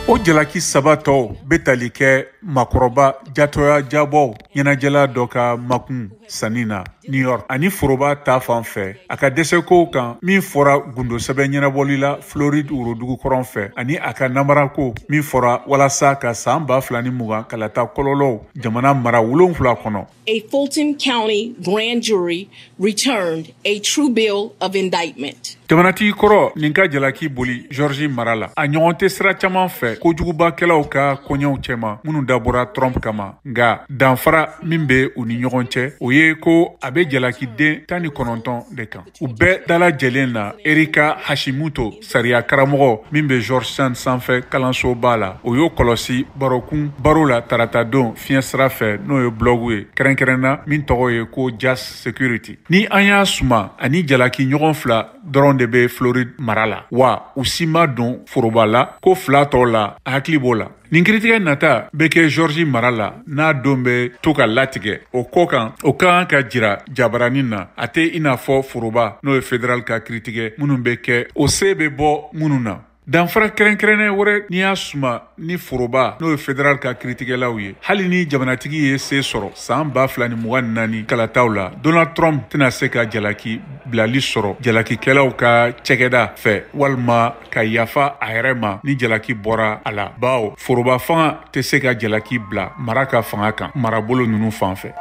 O jalaki saba tɔw bɛ tali kɛ makɔrɔba jatɔya jabɔw ɲɛnajɛla dɔ ka makun sanni na New York, ani foroba ta fan fɛ a ka dɛsɛkow kan min fɔra gundosɛbɛn ɲɛnabɔli la Floride worodugu kɔrɔn fɛ, ani a ka namarako min fɔra walasa ka san 2020 kalata kɔlɔlɔw jamana mara 7 kɔnɔ. A Fulton County grand jury returned a true bill of indictment. Jamanatigi kɔrɔ nin ka jalaki boli Georgie mara la, a ɲɔgɔn tɛ sira caman fɛ kojugubakɛlaw ka koɲɛw cɛma minnu dabɔra Trump kama. Nka danfara min bɛ u ni ɲɔgɔn cɛ, o ye ko a bɛ jalakiden 19 de kan. U bɛɛ dalajɛlen na Erika Hashimoto, sariya karamɔgɔ min bɛ Georgetown sanfɛ kalansoba la, o y'o kɔlɔsi barokun baro la taratadon fiɲɛ sira fɛ, n'o ye blɔgu ye kɛrɛnkɛrɛnna min tɔgɔ ye ko Just Security. Ni an y'a suma, ani jalaki ɲɔgɔn fila dɔrɔn de bɛ Floride mara la, wa u si ma don foroba la ko fila tɔw la, a hakili b'o la. Nin kiritigɛ nata bɛ kɛ Georgie mara la n'a don bɛ to ka latigɛ o kɔ kan, o ka kan ka jira jabaranin na. A tɛ i n'a fɔ foroba, n'o ye fédéral ka kiritigɛ minnu bɛ kɛ, o se bɛ bɔ minnu na. Danfara kɛrɛnkɛrɛnnen wɛrɛ n'i y'a suma ni foroba, n'o ye fédéral ka kiritigɛlaw ye, hali ni jamanatigi ye se sɔrɔ san 2024 kalataw la, Donald Trump tɛna se ka jalaki bilali sɔrɔ jalakikɛlaw ka cɛkɛda fɛ walima ka yafa a yɛrɛ ma ni jalaki bɔra a la, bawo foroba fanga tɛ se ka jalaki bila mara ka fanga kan marabolo ninnu fan fɛ.